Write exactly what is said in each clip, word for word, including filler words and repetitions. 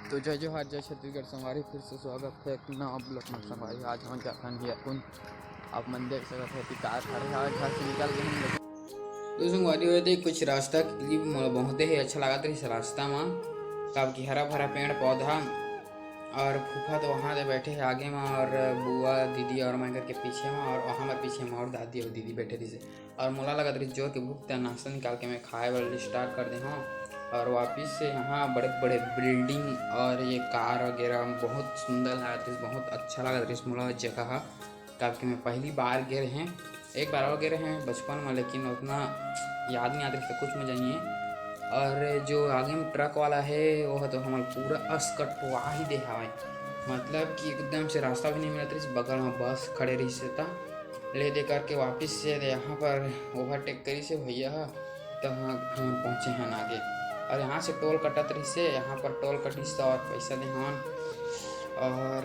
तो जय जोहार, जय छत्तीसगढ़ संगवारी, फिर से स्वागत है एक नवा ब्लॉग में संगवारी। आज हम जाथन हियाकुंड, आप मन देख सकत हो कि कार खड़े है, घर से निकल गए हम लोग। तो संगवारी होते कुछ रास्ता के क्लिप मोला बहुत ही अच्छा लागत रहिस रास्ता में, काबर कि हरा भरा पेड़ पौधा और फूफा तो वहाँ दे बैठे हैं आगे में, और बुआ दीदी और मैं करके पीछे में, और वहाँ में पीछे में और दादी और दीदी बैठे रहिस। और मोला लगत रहिस जोर के भूख, त नाश्ता निकाल के मैं खाए बर स्टार्ट कर दे हूँ। और वापिस से यहाँ बड़े बड़े बिल्डिंग और ये कार वगैरह बहुत सुंदर लागत रहिस, बहुत अच्छा लागत रहिस मोला जगह ह, काबर कि मैं पहली बार गे रहें, एक बार और गे रहें बचपन में, लेकिन उतना याद नहीं आत रहिस, तो कुछ मजा नहीं है। और जो आगे में ट्रक वाला है, वो तो हमन पूरा असकटवा ही दे हवय, मतलब कि एकदम से रास्ता भी नहीं मिलत रहिस, बगल में बस खड़े रहिस, त ले दे करके वापिस से यहाँ पर ओवरटेक करिस हे भैया ह, त हम, हम पहुँचे हन आगे। और यहाँ से टोल कटत रहिस हे, यहाँ पर टोल कटिस त और पैसा दे हवन। और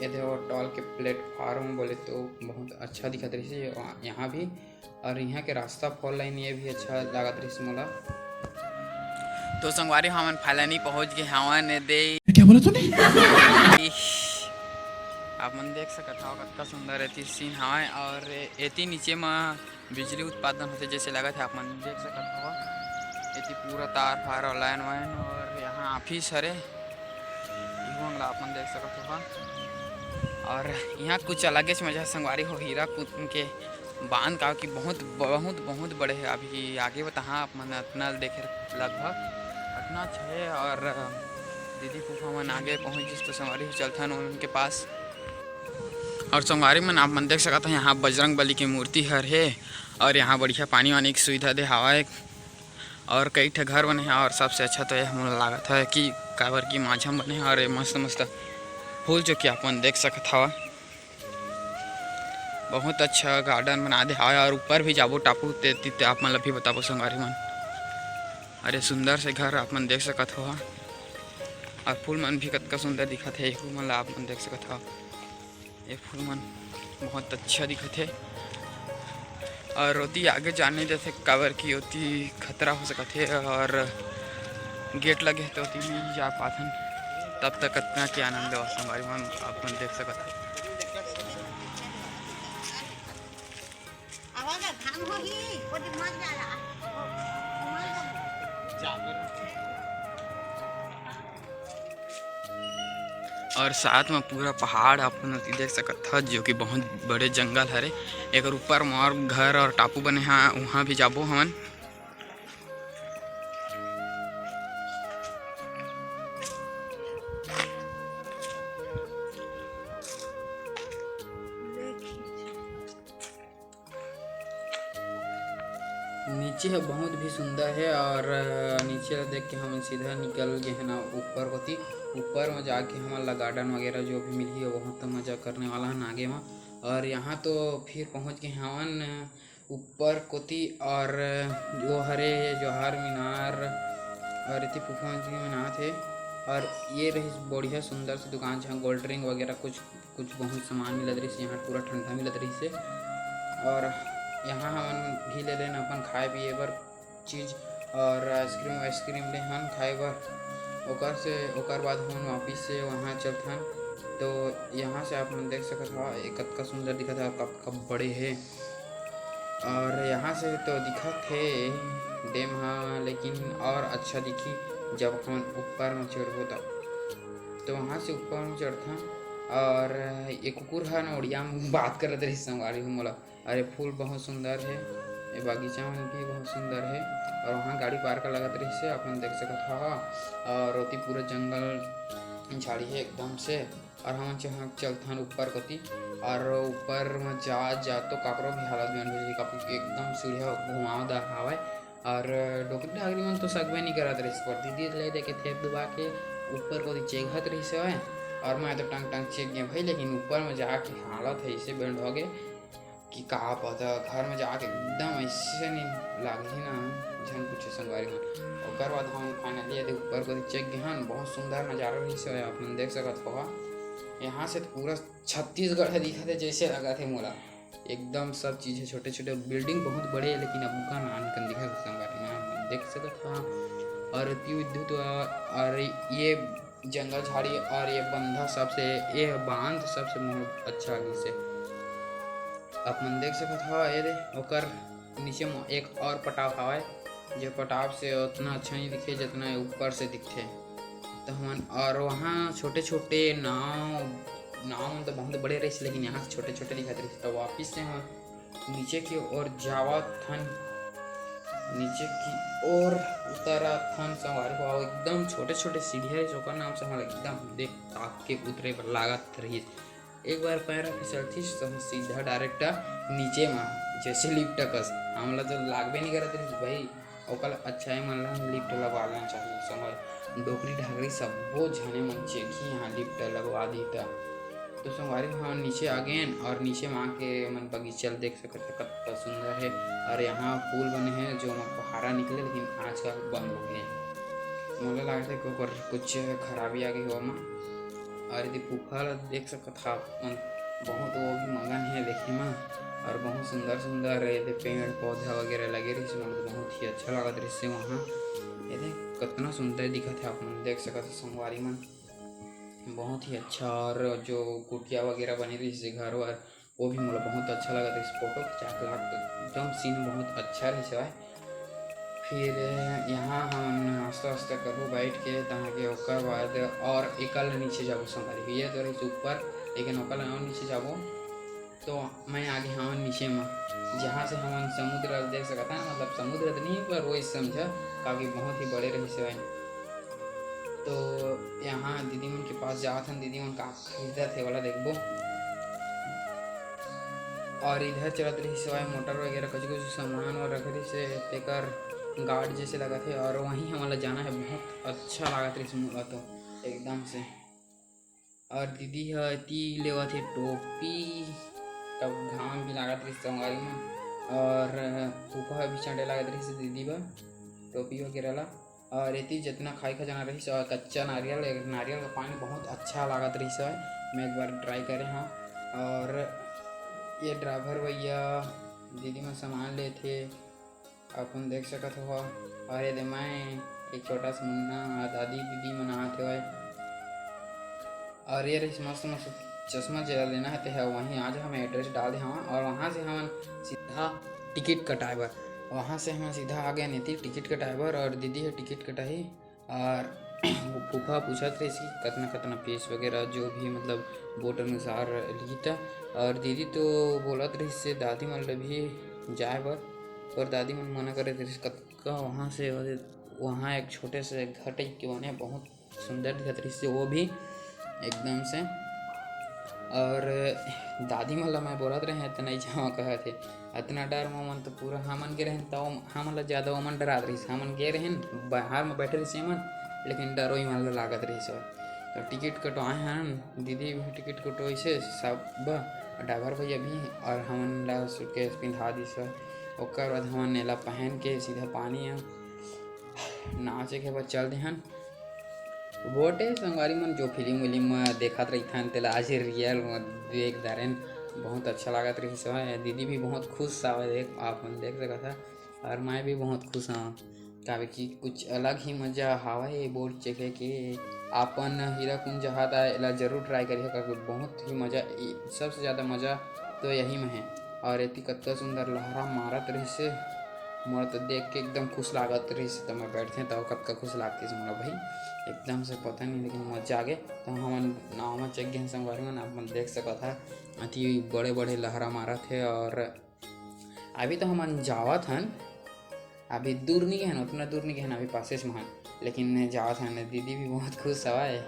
ये देखो टोल के प्लेटफॉर्म बोले तो बहुत अच्छा दिखत रहिस हे यहाँ भी। और यहाँ के रास्ता फोर लाइन ये भी अच्छा लागत रहिस मोला। तो संगवारी हमन फलानी पहुँच गए हवन दे। क्या बोला तूने? आप मन देख सकत हव कतका सुंदर एती सीन हवय। और एती नीचे म बिजली उत्पादन होथे जैसे लगत है, आप मन देख सकत हव। एती पूरा तार फार और लाइन वाइन, और यहाँ ऑफिस हरे, इहू मन ला आप मन देख सकत हव। और यहाँ कुछ अलगे से मजा संगवारी हो, हीरा कुंद के बांध का कि बहुत बहुत बहुत बड़े है। अभी आगे बताहा आप मन अतना देखे लगभग अतना अच्छा है। और दीदी फूफा मन आगे पहुँच जिस तो संगवारी हो चलथन उनके पास। और संगवारी मन आप मन देख सकत हो यहाँ बजरंग बली के मूर्ति हर हे और यहाँ बढ़िया पानी वानी के सुविधा दे हवाए और कई ठे घर बने हे और सबसे अच्छा तो ये हमन लागत है कि काबर की माझा बने हे और ये मस्त मस्त फूल जो कि आप मन देख सकत हवा। बहुत अच्छा गार्डन बना दे हवय और ऊपर भी जाबो टापू ते, ते, ते आप मन ला भी बताबो संगवारी मन। अरे सुंदर से घर आप मन देख सकत हो। और फूल मन भी कतका सुंदर दिखत हे, फूल मन ला आप मन देख सकत हो। ये फूल मन बहुत अच्छा दिखत हे। और ओती आगे जाने देथे काबर कि ओती खतरा हो सकत हे और गेट लगे हे तो ओती नहीं जा पाथन। तब तक कतना के आनंद लेवा संगवारी मन आप मन देख सकत हो। और साथ में पूरा पहाड़ आप मन देख सकत ह जो कि बहुत बड़े जंगल हरे। एकर ऊपर में और घर और टापू बने हे, वहाँ भी जाबो हमन। नीचे ह बहुत भी सुंदर हे और नीचे ला देख के हमन सीधा निकल गे हन ऊपर कोती। ऊपर में जाके हमन ला गार्डन वगैरह जो भी मिलही, बहुत मजा करने वाला हन आगे में। और यहाँ तो फिर पहुँच गए हवन ऊपर कोती और वो हरे जवाहर मीनार और एती फूफा जी मनात हे। और ये रहिस बढ़िया सुंदर से दुकान, जहाँ कोल्ड ड्रिंक वगैरह कुछ कुछ बहुत सामान मिलत रहिस, यहाँ पूरा ठंडा मिलत रहिस हे। और यहाँ हमन भी ले लेन अपन खाए पिए बर चीज और आइसक्रीम वाइसक्रीम ले हन खाए बर। ओकर से ओकर बाद हमन वापिस से वहाँ चलथन। तो यहाँ से आप मन देख सकत हव, ये कतका सुंदर दिखत हे और कतका बड़े हे। और यहाँ से तो दिखत हे डैम ह, लेकिन और अच्छा दिखी जब हमन ऊपर में चढ़बो तब। तो वहाँ से ऊपर में चढ़थन और ये कुकुर ह ना उड़िया में बात करत रहिस संगवारी हो मोला। अरे फूल बहुत सुंदर हे, ये बगीचा मन भी बहुत सुंदर हे। और वहाँ गाड़ी पार्क लगत रहिस हे, अपन देख सकत हव। और ओती पूरा जंगल झाड़ी हे एकदम से। और हमन चढ़ चलथन ऊपर कोती। और ऊपर म जात जात तो काकरो भी हालत बन हो जाही, काबर एकदम सीढ़िया घुमावदार हावय। और डोकरी डाकरी मन तो सकबे नहीं करत रहिस, पर दीदी ले देके थेप दुबा के ऊपर कोती चेघत रहिस हवय। और मैं तो टंग टंग चेघ गए भाई, लेकिन ऊपर में जाके हालत है इसे बेंड हो गए कि का पता घर में जाके एकदम ऐसे नहीं लागही ना, झन पूछे संगवारी मन। ओकर बाद हम फाइनली यदि ऊपर कोती चेघ गए हन, बहुत सुंदर नजारा रहिस हवय, आप मन देख सकत हो। यहाँ से तो पूरा छत्तीसगढ़ ह दिखत हे जैसे लगत हे मोला। एकदम सब चीज हे, छोटे छोटे बिल्डिंग बहुत बड़े हे, लेकिन अब्बका नान कन दिखत हे संगवारी मन, देख सकत हव। और एती विद्युत और ये जंगल झाड़ी और ये बंधा सबसे, ये बांध सबसे बहुत अच्छा लगिस हे। आप मन देख सकत हव, ये दे ओकर नीचे म एक और पटाव हवय, जो पटाव से उतना अच्छा नहीं दिखे जितना ये ऊपर से दिखथे। तो हमन और वहाँ छोटे-छोटे नाव, नाव मन तो बहुत बड़े रहिस, लेकिन यहाँ से छोटे-छोटे दिखत रहिस। तो वापिस से हम नीचे की ओर जावत हन, नीचे की ओर उतरत हन संगवारी हो। एकदम छोटे-छोटे सीढ़िया हे, ओकर नाम से हमन एकदम देख ताक के उतरे बर लागत रहिस। एक बार पैर फिसलतिस तो हम सीधा direct नीचे मा, जैसे lift कस। हमला तो लागबे नहीं करत रहिस भाई, ओकर अच्छा है मन ला lift लगवा लेना चाहिए। संगवारी, डोकरी ढाकरी सब्बो झने मन चेखी यहाँ lift लगवा दी त। तो संगवारी, हम नीचे आ गेन और नीचे मा आके मन बगीचा ल देख सकत ह, कतका सुंदर है। और यहाँ पुल बने हैं जो ओमा फुहारा निकले, लेकिन आजकल बंद हो गए। मोला लागत है कि ओकर कुछ खराबी आ गई हो ओमा। और यदि फूफा ल देख सकत ह आप मन, बहुत वो भी मगन है देखे मा। और बहुत सुंदर सुंदर ये दे पेड़ पौधा वगैरह लगे रहिस, मोला तो बहुत ही अच्छा लागत रहिस हे वहाँ। ये दे कतना सुंदर दिखत है, आप मन देख सकत ह संगवारी मन, बहुत ही अच्छा। और जो कुटिया वगैरह बने रहिस हे घर वर, वो भी मोला बहुत अच्छा लागत रहिस। फोटो खिंचा के लाग तो एकदम scene बहुत अच्छा रहिस हवय। फिर यहाँ हमन नाश्ता वास्ता करबो बैठ के, तहाँ के ओकर बाद और एकल नीचे जाबो संगवारी। ये तो रहिस ऊपर, लेकिन ओकर और नीचे जाबो। तो मैं आ गे हवं नीचे म, जहाँ से हमन समुद्र ल देख सकत हन। मतलब समुद्र तो नहीं, पर वही समझा, काफी बहुत ही बड़े रहिस हवय। तो यहाँ दीदी मन के पास जात हन, दीदी मन का खरीदत हे, वाला देखबो। और इधर चलत रहिस हवय मोटर वगैरह, कुछ कुछ सामान और रखे रहिस हे, तेकर guard जैसे लगत हे। और वहीं हमन ला जाना है, बहुत अच्छा लागत रहिस मोला तो एकदम से। और दीदी ह एती लेवत हे टोपी, तब घाम भी लागत रहिस संगवारी मन। और फूफा ह भी चंटे लागत रहिस दीदी बर टोपी वगैरह ला। और एती जितना खाई खजाना रहिस और कच्चा नारियल, एक नारियल का पानी बहुत अच्छा लागत रहिस है, मैं एक बार try करे हव। और ये driver भैया दीदी मन सामान लेथे, अपन देख सकत हो। और ये दे मैं एक छोटा सा मुन्ना और दादी दीदी मन आत हवय। और ये रहिस मस्त मस्त चश्मा, जेला लेना है ते है वहीं आज हम address डाल दे हवा। और वहाँ से हमन सीधा टिकट कटाए बर, वहाँ से हमन सीधा आ गए नीति टिकट कटाए बर। और दीदी है टिकट कटाही और फूफा पूछत रहिस कि कतना कतना fees वगैरह, जो भी मतलब boat अनुसार लिही त। और दीदी तो बोलत रहिस से दादी मन ल भी जाए बर, पर दादी मन मना करत रहिस। कतका वहाँ से, वहाँ एक छोटे से घर टाइप के बने, बहुत सुंदर दिखत रहिस से वो भी एकदम से। और दादी मन ल मैं बोलत रहे त नहीं जावा कहत हे, अतना डर म मन तो पूरा हमन गे रहेन, त हमन ल ज़्यादा ओमन डरात रहिस। हमन गे रहेन, बाहर म बैठे रहिस एमन, लेकिन डर ओही मन ल लागत रहिस हवय। तो टिकट कटवाए हन, दीदी भी टिकट कटवाइस हे सब, driver भैया भी, और हमन ला suitcase पिंधा दिस हवय। ओकर बाद हमन एला पहन के सीधा पानी म नाचे के बाद चल देहन। बोटे संगवारी मन, जो फिल्म विल्म म देखत रहिथन, तेला आज real म देख डारेन। बहुत अच्छा लागत रहिस हवय। दीदी भी बहुत खुश हवय, देख, आप मन देख सकत ह, और मैं भी बहुत खुश हवं, काबर कि कुछ अलग ही मजा हवय ये boat चघे के। आपन हीराकुंज जहाज आए, एला जरूर try करिहा, काबर कि बहुत ही मजा, ई सबसे ज़्यादा मजा तो यही में है। और एती कतका सुंदर लहरा मारत रहिस हे, मोला तो देख के एकदम खुश लागत रहिस, त मैं बैठते त कतका खुश लागतिस मोला भाई, एकदम से पता नहीं, लेकिन मजा आ गे। तो हमन नाव म चघ गेन संगवारी मन, आप मन देख सकत ह, अति बड़े बड़े लहरा मारत हे। और अभी तो हमन जावत हन, अभी दूर नहीं गेहन, उतना दूर नहीं गेहन, अभी पासेच में हन, लेकिन जावत हन। दीदी भी बहुत खुश हवय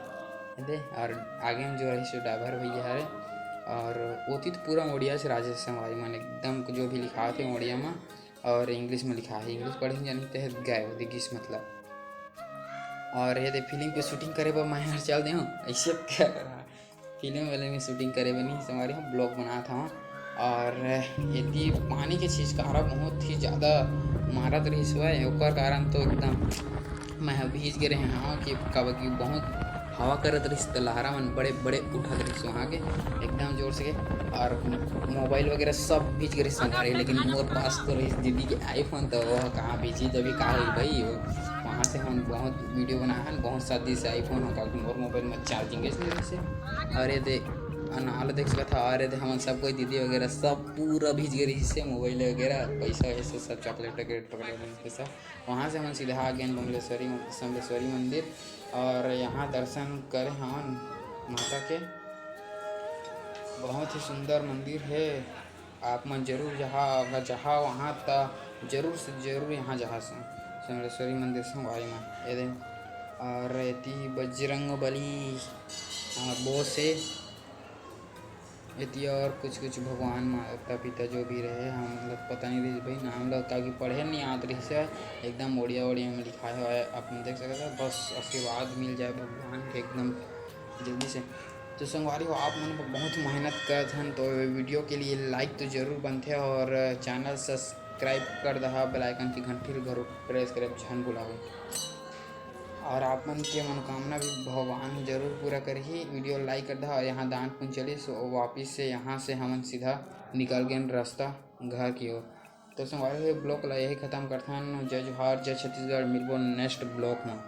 दे। और आगे में जो रहिस driver भैया हरे, और ओती तो पूरा ओडिया से राजेश संगवारी मन एकदम जो भी लिखात हे ओडिया में, और English में लिखा है, English पढ़े नहीं जानी ते गए वो दिगिस मतलब। और ये दे फिल्म के shooting करे बर मैं हर चल दे हूँ, ऐसे कर रहा फिल्म वाले में shooting करे बर नहीं, संगवारी हम vlog बनात हवं। और एती पानी के छींचकारा बहुत ही ज़्यादा मारत रहिस हवय, ओकर कारण तो एकदम मैं ह भीज गे रहे हवं कि काबर कि बहुत हवा करत रहिस, त लहरा मन बड़े बड़े उठत रहिस वहाँ के एकदम जोर से, और mobile वगैरह सब भीज गे रहिस संगवारी। लेकिन मोर पास तो रहिस दीदी के iPhone, तो वो कहाँ भीजी, तभी का होई भाई, वो यहाँ से हमन बहुत वीडियो बनाए हन, बहुत सारा दिन से iPhone हो, काकि मोर मोबाइल में चार्जिंग नहीं रहिसे। और ये दे अनाल देख सकत हा, और ये दे हमन सब कोई दीदी वगैरह सब पूरा भीज गए रहिसे, मोबाइल वगैरह, पैसा वैसा सब, चॉकलेट वॉकलेट पकड़े रहिसे सब। वहाँ से हमन सीधा आ गए बमलेश्वरी, समलेश्वरी मंदिर, और यहाँ दर्शन करे हमन माता के। बहुत ही सुंदर मंदिर है। आप मन जरूर जहाँ, अगर जहाँ वहाँ त जरूर से जरूर यहाँ जहाँ से समलेश्वरी मंदिर संगवारी मन। ये दे, और एती बजरंग बली, हाँ, बोस है। एती और कुछ कुछ भगवान, माता पिता जो भी रहे, हम लोग पता नहीं रही भाई, नाम लोग काकि पढ़े नहीं आत रहिसे, एकदम ओड़िया ओड़िया में लिखाए हुआ है, आप मन देख सकते हो। बस आशीर्वाद मिल जाए भगवान के एकदम जल्दी से। तो संगवारी हो, आप मन बहुत मेहनत करत हन, तो वीडियो के लिए लाइक तो जरूर बनथे और चैनल सब्सक्राइब कर दहा, बेल आइकन की घंटी ल घलो प्रेस करे झन भुलावे। और आप मन के मनोकामना भी भगवान जरूर पूरा करही। वीडियो लाइक कर दहा और यहाँ दान पुण्य चलिस, वापिस से यहाँ से हमन सीधा निकल गेन रास्ता घर की ओर। तो संगवारी हो, ब्लॉग ला यही खत्म करथन। जय जोहार, जय छत्तीसगढ़, मिलबो नेक्स्ट ब्लॉग में।